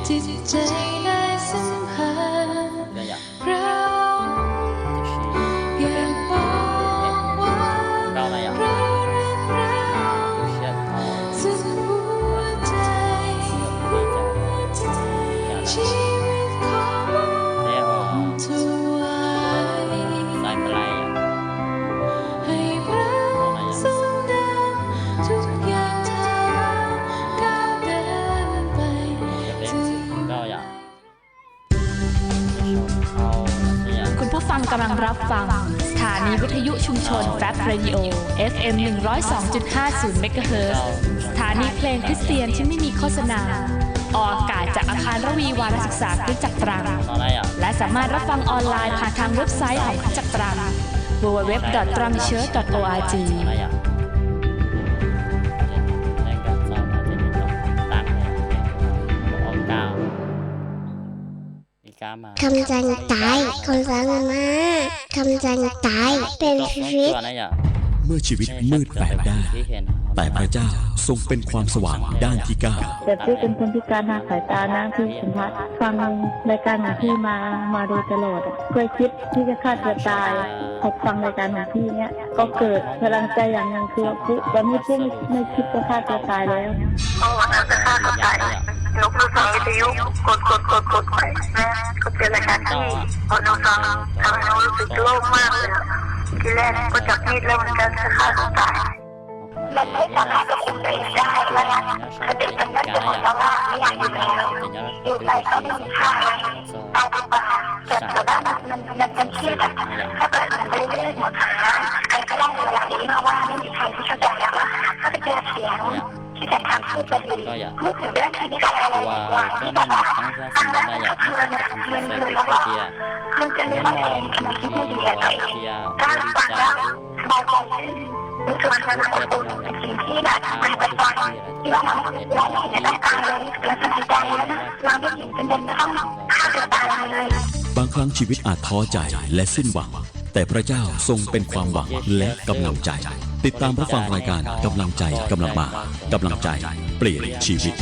จิตใจได้สัมผัส เราอยากบอกว่าเรารักเราสุดหัวใจ หัวใจ ชีวิตขอมอบถวายให้พระทรงนำทุกอย่างทางก้าวเดินไปถึง คุณผู้ฟังกำลังรับฟังสถานีวิทยุชุมชน แฟบ เรดิโอ เอฟ เอ็ม หนึ่งร้อยสองจุดห้าศูนย์ เมกะเฮิรตซ์ สถานีเพลงคริสเตียนที่ไม่มีโฆษณา ออกอากาศจากอาคารระวีวารศึกษาคริสตจักรตรัง และสามารถรับฟังออนไลน์ผ่านทางเว็บไซต์ของคริสตจักรตรัง ดับเบิลยู ดับเบิลยู ดับเบิลยู ดอท ตรังเชิร์ช ดอท โอ อาร์ จี กำลังใจ กำลังมา กำลังใจเป็นชีวิต เมื่อชีวิตมืดแปดด้าน แต่พระเจ้าทรงเป็นความสว่างด้านที่เก้า แต่พี่เป็นคนพิการทางสายตานะพี่สมพัฒน์ ฟังรายการของพี่มา มาโดยตลอดอะ เคยคิดที่จะฆ่าตัวตาย พอฟังรายการของพี่เนี่ย ก็เกิดพลังใจอย่างหนึ่งคือว่า เฮ้ย วันนี้พี่ไม่คิดจะฆ่าตัวตายแล้ว โอ้ วันนั้นจะฆ่าตัวตาย หนูเปิดฟังวิทยุ กด กด กด กดไป แม่ก็เจอรายการพี่ พอหนูฟัง ทำให้หนูรู้สึกโล่งมากเลยอะ ทีแรกก็จับมีดแล้วเหมือนกัน จะฆ่าตัวตาย มันไม่สามารถควบคุมตัวเองได้แล้วนะ สติมันไม่สมองแล้วว่าไม่อยากอยู่แล้ว อยู่ไปก็ไม่มีค่าอะไร ตายดีกว่า แต่แต่ว่ามันมันมันมันเครียดอะ ถ้าเกิดมันไม่ได้เรื่องหมดหาใครก็ได้เลยอะ ดีมากว่าไม่มีใครที่เข้าใจแล้วว่าถ้าเป็นเสียงที่จะทำให้จะดี นึกถึงเรื่องที่ไม่ใครอะไรดีกว่า ที่แบบว่าตั้งหน้าก็คือมันมันคือแล้วว่ามันจะไม่ต้องเองทำไมที่ไม่ดีอะไร กล้าฟังแล้วสบายใจขึ้น รู้สึกว่ามันอบอุ่นเป็นสิ่งที่แบบมันเป็นความที่ว่าเราไม่ได้ต้องการเลย เราสบายใจแล้วนะ เราไม่เห็นจำเป็นจะต้องฆ่าตัวตายเลย บางครั้งชีวิตอาจท้อใจและสิ้นหวัง แต่พระเจ้าทรงเป็นความหวังและกำลังใจ ติดตามรับฟังรายการกำลังใจกำลังมา กำลังใจเปลี่ยนชีวิต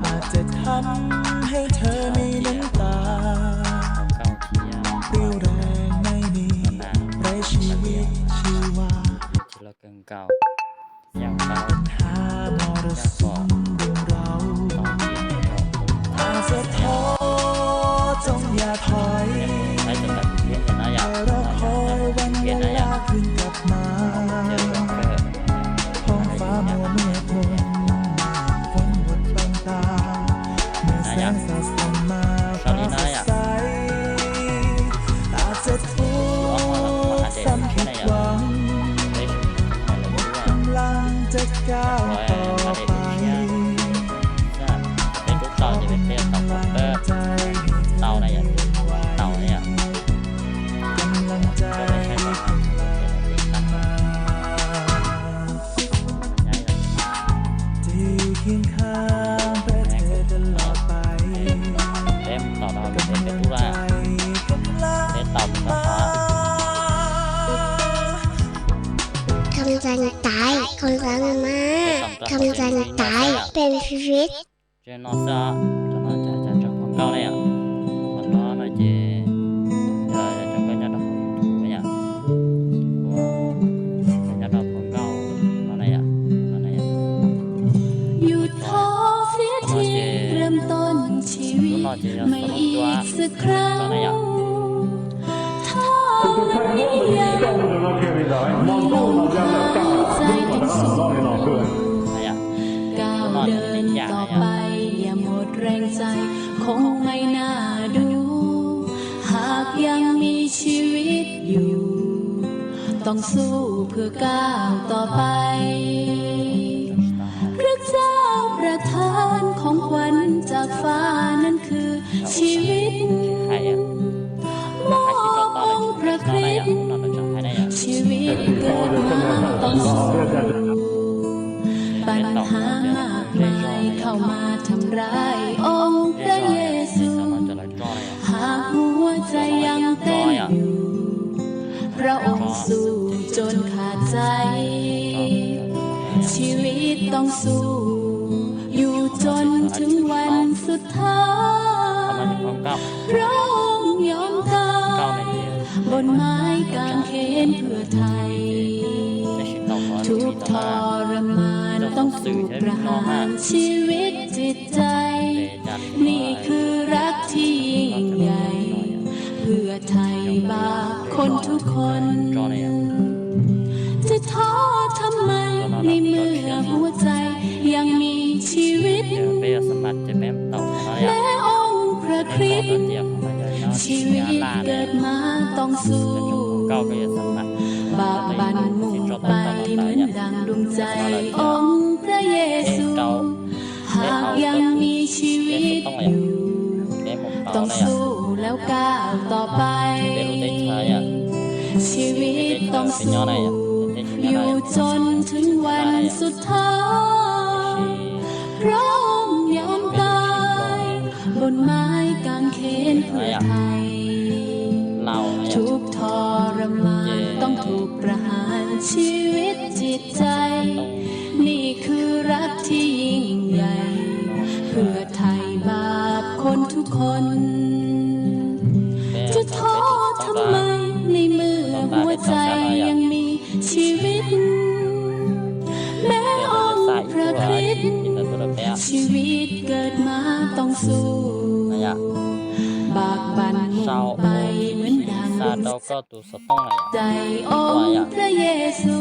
อาจจะทำให้เธอมีน้ำตา เรี่ยวแรงไม่มี ไร้ชีวิตชีวา มรสุมรุมเร้า อาจจะท้อจงอย่าถอย ให้รอคอยวันเวลาคืนกลับมา ท้องฟ้ามัวมืดมน ฝนหมดบังตา เมื่อแสงสาดส่องมา ฟ้าสดใส อาจจะทุกข์ซ้ำผิดหวัง กำลังจะก้าวต่อไป ขอกำลังใจให้ไหว กำลังใจกำลังมา จะอยู่เคียงข้างพระเธอตลอดไป กำลังใจกำลังมา กำลังใจ กำลังใจเป็นชีวิต Ces no xwb, cov no ces cov nkauj ne yom. Qhov no no ces yog cov nkauj nyob rau hauv YouTube ne yom. Ua, cov nyob rau hauv nkauj no ne yom, no ne yom. หยุดท้อเสียที เริ่มต้นชีวิตใหม่อีกสักครั้ง ถ้าวันนี้ยังไม่รู้ใจถึงสุด ก้าวเดินต่อไป อย่าหมดแรงใจ คงไม่น่าดู หากยังมีชีวิตอยู่ ต้องสู้เพื่อก้าวต่อไป พระเจ้าประทานของขวัญจากฟ้านั้นคือชีวิต มอบองค์พระคริสต์ ชีวิตเกิดมาต้องสู้ ปัญหามากมายเข้ามาทำร้ายองค์พระเยซู หากหัวใจยังเต้นอยู่ พระองค์ สู้จนขาดใจ ชีวิตต้องสู้ อยู่จนถึงวันสุดท้าย พระองค์ยอมตาย บนไม้กางเขนเพื่อไทย ทุกข์ทรมานต้องถูกประหารชีวิตจิตใจ นี่คือรักที่ยิ่งใหญ่ เพื่อไถ่บาปคนทุกคน จะท้อทำไมในเมื่อหัวใจยังมีชีวิต แม้องค์พระคริสต์ ชีวิตเกิดมาต้องสู้ บากบั่นมุ่งไปเหมือนดังดวงใจองค์พระเยซู หากยังมีชีวิตอยู่ ต้องสู้แล้วก้าวต่อไป ชีวิตต้องสู้ อยู่จนถึงวันสุดท้าย พระองค์ยอมตาย บนไม้กางเขนเพื่อไทย ทุกข์ทรมานต้องถูกประหารชีวิตจิตใจ นี่คือรักที่ยิ่งใหญ่ เพื่อไถ่บาปคนทุกคน จะท้อทำไมในเมื่อหัวใจยังมีชีวิต แม้องค์พระคริสต์ ชีวิตเกิดมาต้องสู้ บากบั่นมุ่งไปเหมือนดังดวงใจองค์พระเยซู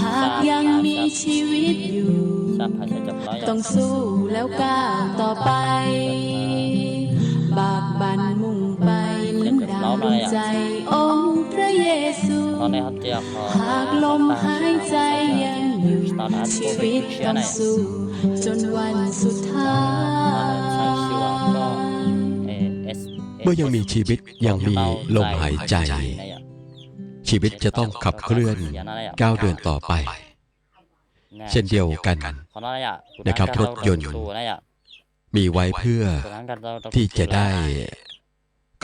หากยังมีชีวิตอยู่ ต้องสู้แล้วก้าวต่อไป บากบั่นมุ่งไปเหมือนดังดวงใจองค์พระเยซู หากลมหายใจยังอยู่ ชีวิตต้องสู้จนวันสุดท้าย เมื่อยังมีชีวิตยังมีลมหายใจ ชีวิตจะต้องขับเคลื่อนก้าวเดินต่อไป เช่นเดียวกันนะครับ รถยนต์มีไว้เพื่อที่จะได้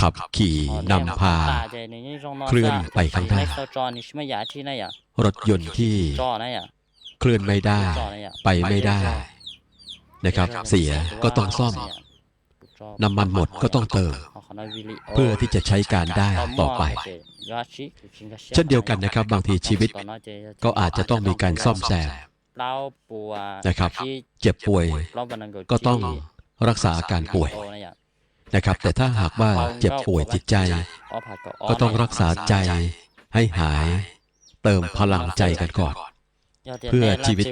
ขับขี่นำพาเคลื่อนไปข้างหน้า รถยนต์ที่เคลื่อนไม่ได้ ไปไม่ได้นะครับ เสียก็ต้องซ่อม น้ำมันหมดก็ต้องเติม เพื่อที่จะใช้การได้ต่อไป เช่นเดียวกันนะครับ บางทีชีวิตก็อาจจะต้องมีการซ่อมแซมนะครับ เจ็บป่วยก็ต้องรักษาอาการป่วยนะครับ แต่ถ้าหากว่าเจ็บป่วยจิตใจ ก็ต้องรักษาใจให้หาย เติมพลังใจกันก่อน เพื่อชีวิต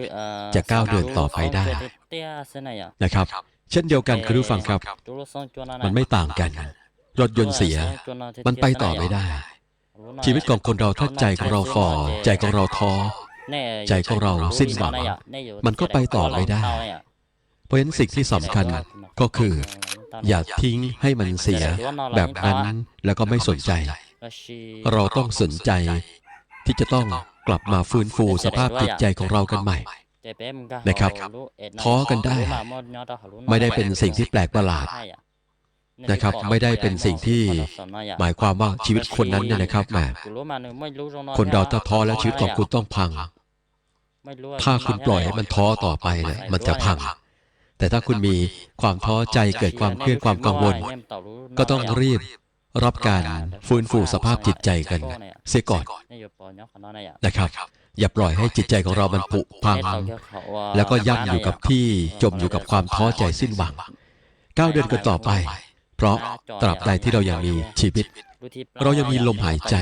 จะก้าวเดินต่อไปได้นะครับ เช่นเดียวกันคุณผู้ฟังครับ มันไม่ต่างกัน รถยนต์เสีย มันไปต่อไม่ได้ ชีวิตของคนเราถ้าใจของเราฝ่อ ใจของเราท้อ ใจของเราสิ้นหวัง มันก็ไปต่อไม่ได้ เพราะฉะนั้นสิ่งที่สำคัญก็คือ อย่าทิ้งให้มันเสียแบบนั้น แล้วก็ไม่สนใจ เราต้องสนใจที่จะต้องกลับมาฟื้นฟูสภาพจิตใจของเรากันใหม่นะครับ ท้อกันได้ ไม่ได้เป็นสิ่งที่แปลกประหลาดนะครับ ไม่ได้เป็นสิ่งที่หมายความว่าชีวิตคนนั้นเนี่ยนะครับแหม คนเราถ้าท้อแล้วชีวิตของคุณต้องพัง ถ้าคุณปล่อยให้มันท้อต่อไปเนี่ยมันจะพัง แต่ถ้าคุณมีความท้อใจเกิดความเครียดความกังวล ก็ต้องรีบรับการฟื้นฟูสภาพจิตใจกันเสียก่อนนะครับ อย่าปล่อยให้จิตใจของเรามันผุพัง แล้วก็ย่ำอยู่กับที่จมอยู่กับความท้อใจสิ้นหวัง ก้าวเดินกันต่อไป เพราะตราบใดที่เรายังมีชีวิต เรายังมีลมหายใจ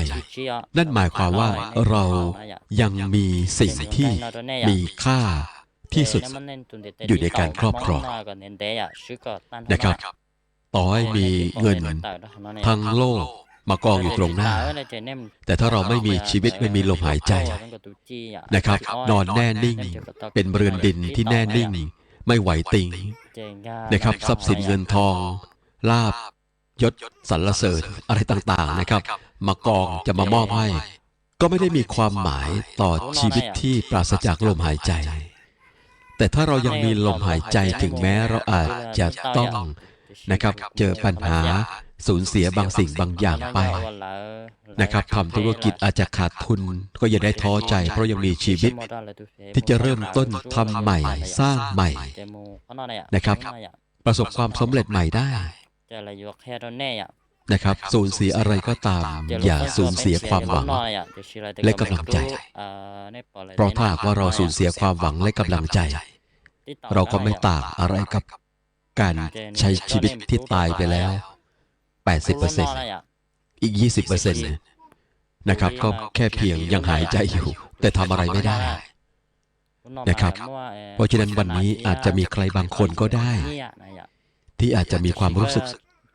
นั่นหมายความว่าเรายังมีสิ่งที่มีค่าที่สุดอยู่ในการครอบครองนะครับ ต่อให้มีเงินทั้งโลกมากองอยู่ตรงหน้า แต่ถ้าเราไม่มีชีวิตไม่มีลมหายใจนะครับ นอนแน่นิ่ง เป็นเรือนดินที่แน่นิ่ง ไม่ไหวติงนะครับ ทรัพย์สินเงินทอง ลาภยศสรรเสริญอะไรต่างๆนะครับ มากองจะมามอบให้ ก็ไม่ได้มีความหมายต่อชีวิตที่ปราศจากลมหายใจ แต่ถ้าเรายังมีลมหายใจถึงแม้เราอาจจะต้องนะครับ เจอปัญหา สูญเสียบางสิ่งบางอย่างไปนะครับ ทำธุรกิจอาจจะขาดทุน ก็อย่าได้ท้อใจ เพราะยังมีชีวิตที่จะเริ่มต้นทำใหม่ สร้างใหม่นะครับ ประสบความสำเร็จใหม่ได้นะครับ สูญเสียอะไรก็ตาม อย่าสูญเสียความหวังและกำลังใจ เพราะถ้าหากว่าเราสูญเสียความหวังและกำลังใจ เราก็ไม่ต่างอะไรกับการใช้ชีวิตที่ตายไปแล้ว แปดสิบเปอร์เซ็นต์ อีก ยี่สิบเปอร์เซ็นต์ นะครับ ก็แค่เพียงยังหายใจอยู่ แต่ทำอะไรไม่ได้นะครับ เพราะฉะนั้นวันนี้อาจจะมีใครบางคนก็ได้ ที่อาจจะมีความรู้สึก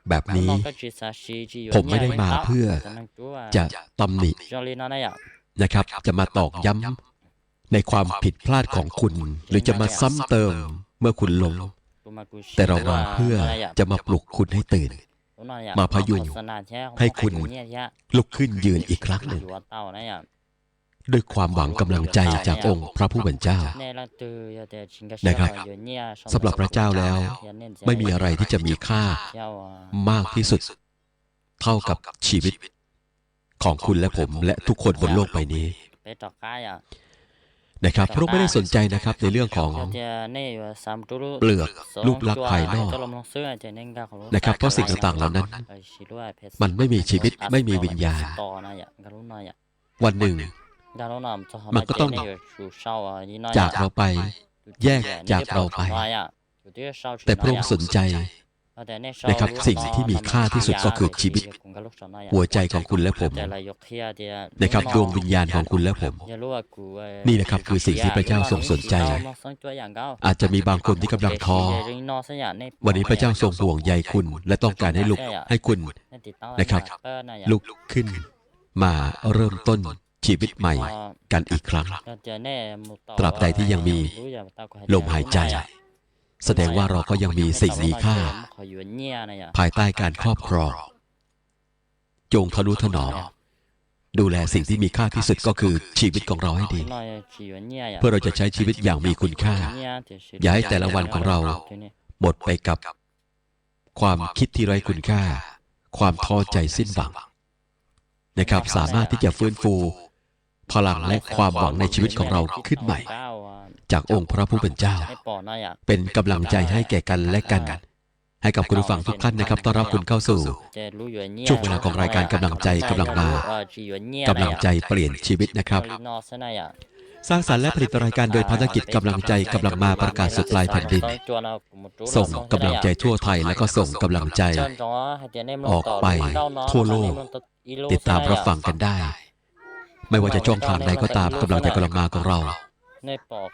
แบบนี้ ผมไม่ได้มาเพื่อจะตำหนินะครับ จะมาตอกย้ำในความผิดพลาดของคุณ หรือจะมาซ้ำเติมเมื่อคุณล้ม แต่เรามาเพื่อจะมาปลุกคุณให้ตื่น มาพยุงให้คุณลุกขึ้นยืนอีกครั้งหนึ่ง ด้วยความหวังกำลังใจจากองค์พระผู้เป็นเจ้านะครับ สำหรับพระเจ้าแล้วไม่มีอะไรที่จะมีค่ามากที่สุดเท่ากับชีวิตของคุณและผมและทุกคนบนโลกใบนี้นะครับ พระองค์ไม่ได้สนใจนะครับในเรื่องของเปลือกรูปลักษณ์ภายนอกนะครับ เพราะสิ่งต่างๆเหล่านั้นมันไม่มีชีวิตไม่มีวิญญาณ วันหนึ่งมันก็ต้องจากเราไป แยกจากเราไป แต่พระองค์สนใจนะครับ สิ่งที่มีค่าที่สุดก็คือชีวิต หัวใจของคุณและผมนะครับ ดวงวิญญาณของคุณและผม นี่นะครับคือสิ่งที่พระเจ้าทรงสนใจ อาจจะมีบางคนที่กำลังท้อ วันนี้พระเจ้าทรงห่วงใยคุณ และต้องการให้ลุกให้คุณนะครับ ลุกขึ้นมาเริ่มต้นชีวิตใหม่กันอีกครั้ง ตราบใดที่ยังมีลมหายใจ แสดงว่าเราก็ยังมีสิ่งมีค่าภายใต้การครอบครอง จงทะนุถนอมดูแลสิ่งที่มีค่าที่สุดก็คือชีวิตของเราให้ดี เพื่อเราจะใช้ชีวิตอย่างมีคุณค่า อย่าให้แต่ละวันของเราหมดไปกับความคิดที่ไร้คุณค่า ความท้อใจสิ้นหวังนะครับ สามารถที่จะฟื้นฟูพลังและความหวังในชีวิตของเราขึ้นใหม่ จากองค์พระผู้เป็นเจ้า เป็นกำลังใจให้แก่กันและกัน ให้กับคุณผู้ฟังทุกท่านนะครับ ต้อนรับคุณเข้าสู่ช่วงเวลาของรายการกำลังใจกำลังมา กำลังใจเปลี่ยนชีวิตนะครับ สร้างสรรค์และผลิตรายการโดยภารกิจกำลังใจกำลังมาประกาศสู่ปลายแผ่นดิน ส่งกำลังใจทั่วไทย แล้วก็ส่งกำลังใจออกไปทั่วโลก ติดตามรับฟังกันได้ ไม่ว่าจะช่องทางใดก็ตาม กำลังใจกำลังมาของเรา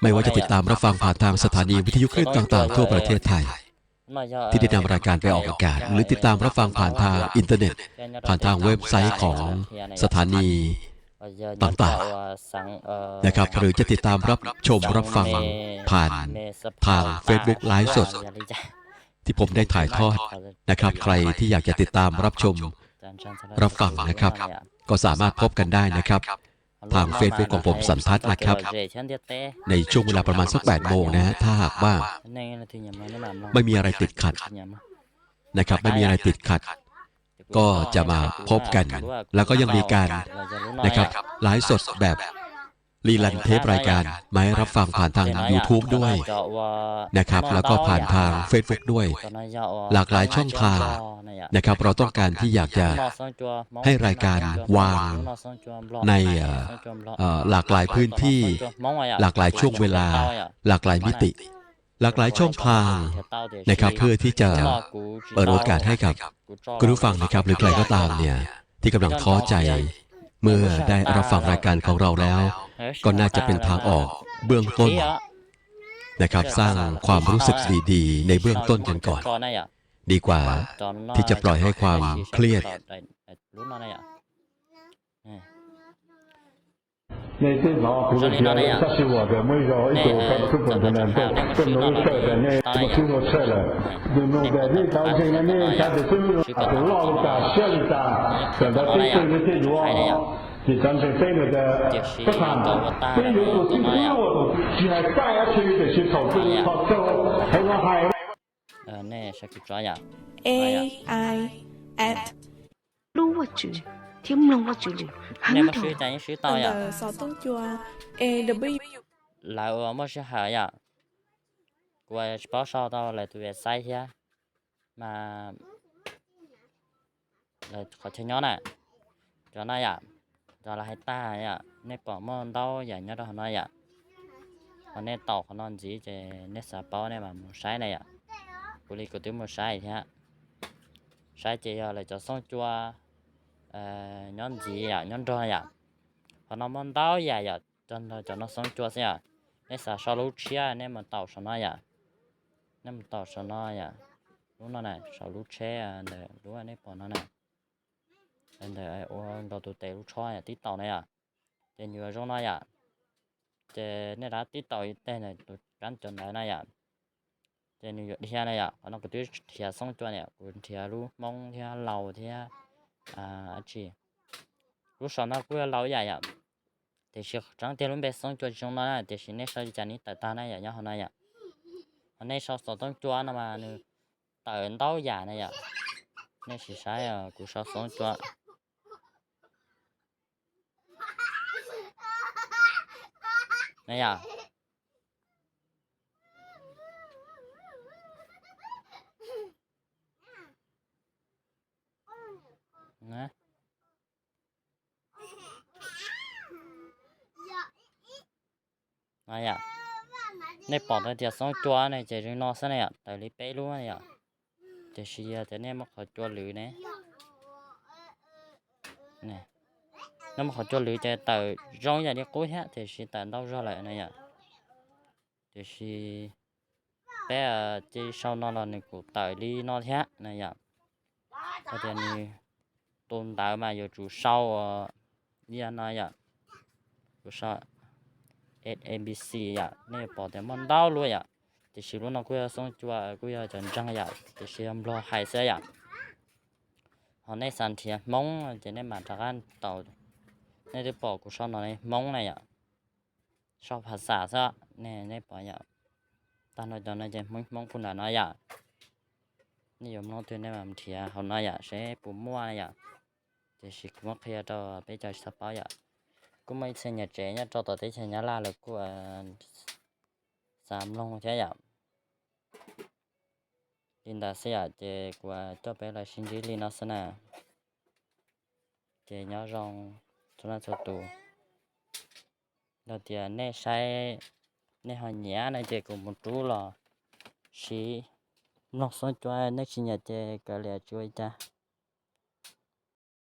ไม่ว่าจะติดตามรับฟังผ่านทางสถานีวิทยุคลื่นต่างๆทั่วประเทศไทย ที่ได้นำรายการไปออกอากาศ หรือติดตามรับฟังผ่านทางอินเทอร์เน็ต ผ่านทางเว็บไซต์ของสถานีต่างๆนะครับ หรือจะติดตามรับชมรับฟังผ่านทาง Facebook ไลฟ์สด ที่ผมได้ถ่ายทอดนะครับ ใครที่อยากจะติดตามรับชมรับฟังนะครับ ก็สามารถพบกันได้นะครับ ทาง Facebook ของผมสันทัดนะครับ ในช่วงเวลาประมาณสักแปดโมงนะฮะ ถ้าหากว่าไม่มีอะไรติดขัดนะครับ ไม่มีอะไรติดขัด ก็จะมาพบกัน แล้วก็ยังมีการนะครับไลฟ์สดแบบรีรันเทปรายการมาให้รับฟังผ่านทาง YouTube ด้วยนะครับ แล้วก็ผ่านทาง Facebook ด้วย หลากหลายช่องทางนะครับ เราต้องการที่อยากจะให้รายการวางในเอ่อเอ่อหลากหลายพื้นที่ หลากหลายช่วงเวลา หลากหลายมิติ หลากหลายช่องทางนะครับ เพื่อที่จะเปิดโอกาสให้กับคุณผู้ฟังนะครับ หรือใครก็ตามเนี่ยที่กำลังท้อใจ เมื่อได้รับฟังรายการของเราแล้ว ก็น่าจะเป็นทางออกเบื้องต้นนะครับ สร้างความรู้สึกดีๆในเบื้องต้นกันก่อน ดีกว่าที่จะปล่อยให้ความเครียด ในที่หนอผมก็เสียเลยก็สิว่าแต่ไม่ยอมไอ้ตัวครับทุกคนเท่านั้นก็ก็หนูเชื่อแต่ในมาทุกคนเชื่อเลยดูหนูแต่ที่เขาจริงอันนี้ชาติซึ่งอาจจะลอกตาเชื่อตาแต่เราที่ตื่นที่อยู่ที่จำเป็นเป็นเลยแต่ก็ทำเป็นอยู่ตัวที่รู้ที่ให้ใกล้ชีวิตแต่ชีวิตเขาคือเขาเจ้าให้เราหาย AI at lub Vajtswv thiab mloog Vajtswv lus. Nej muaj sij hawm yeej swb tau yom. Lawv uas muaj sij hawm yom, kuv tsis paub sau tau lawv tus website thiab, mas lawv qhov chaw nyob na, cov no yom, cov lawv hais tag yom, nej pom muaj ntau yam nyob rau hauv no yom. Ho nej taum qhov no ntxiv ces nej xav paub nej mam mus saib na yom. Kuv li kuv twb mus saib thiab. Saib ces yog lawv cov xoob cua nyob ntxiv yom, nyob nrog yom. Qhov no muaj ntau yam yom, cov no xoob cua xwb yom. Nej xav sau lub tshiab nej mus taum saum no yom. Nej mus taum saum no yom, lub no na, saum lub tsheb ntawm lub nej pom no na, ntawm ua nkaus tus tes lub tshob yom, tib taum na yom, ces nws yuav zoo no yom. Ces nej rov tib taum ib teg ntawm tus kab cov ntawd na yom, ces nws yuav dhia na yom. Qhov no kuv twb nrhiav xoob cua na yom, kuv nrhiav lub Hmoob thiab Laus thiab dab tsi. Lub saum no kuj yog Laus ib yam yom, tiam sis tseeb tiag lub npe xoob cua tsis zoo no na, tiam sis nej sau li cas nws tawm tag na yom, nyob hauv no yom. Ho nej sau xov tooj cua no mas nws tawm ntau yam na yom. Nej sim saib kuv sau xov tooj cua na yom. Nej pom tau tias xoob cua ne ces zoo no xwb na yom, tawm li peb lub na yom. Tiam sis yog tias nej muab qhov cua lwv ne, nej muab qhov cua lwv ces tawm zoo yam li qub thiab, tiam sis tawm ntau zog lawm na yom. Tiam sis peb cia li sau no los nws kuj tawm li no thiab na yom. Hais tias nws tus ntawv mas yuav tsum sau li no yom, yuav sau S A B C yom, nej yuav pom tias muaj ntau lub yom. Tiam sis lub no kuj yog xoob cua, kuj yog cov ntseeg yom, tiam sis yog Nplog hais xwb yom. Ho nej xav nrhiav Hmoob ces nej mam rov qab taum, nej twb pom kuv sau no Hmoob na yom, sau phas xas xwb ne, nej pom yom. Tag nrho cov no ces Hmoob, Hmoob puag nram no yom. Nej yuav Hmoob twg nej mam nrhiav hauv no yom, seb puas muaj yom. Tiam sis kuv muab qhia rau peb cov tsis tau paub yom. Kuj muaj ib txhia niam tsev nyob rau tom teb chaws Nyab Laj lawv kuj xav mloog thiab yom. Li ntawd xwb yom, ces kuv coj peb los sib ntsib li no xwb na. Ces nyob zoo txhua leej txhua tus. Yog tias nej saib, nej ho nyiam no ces kuv mus rub los sib mloog xoob cua, nej tsis nyiam ces kav liam tsis ua li cas.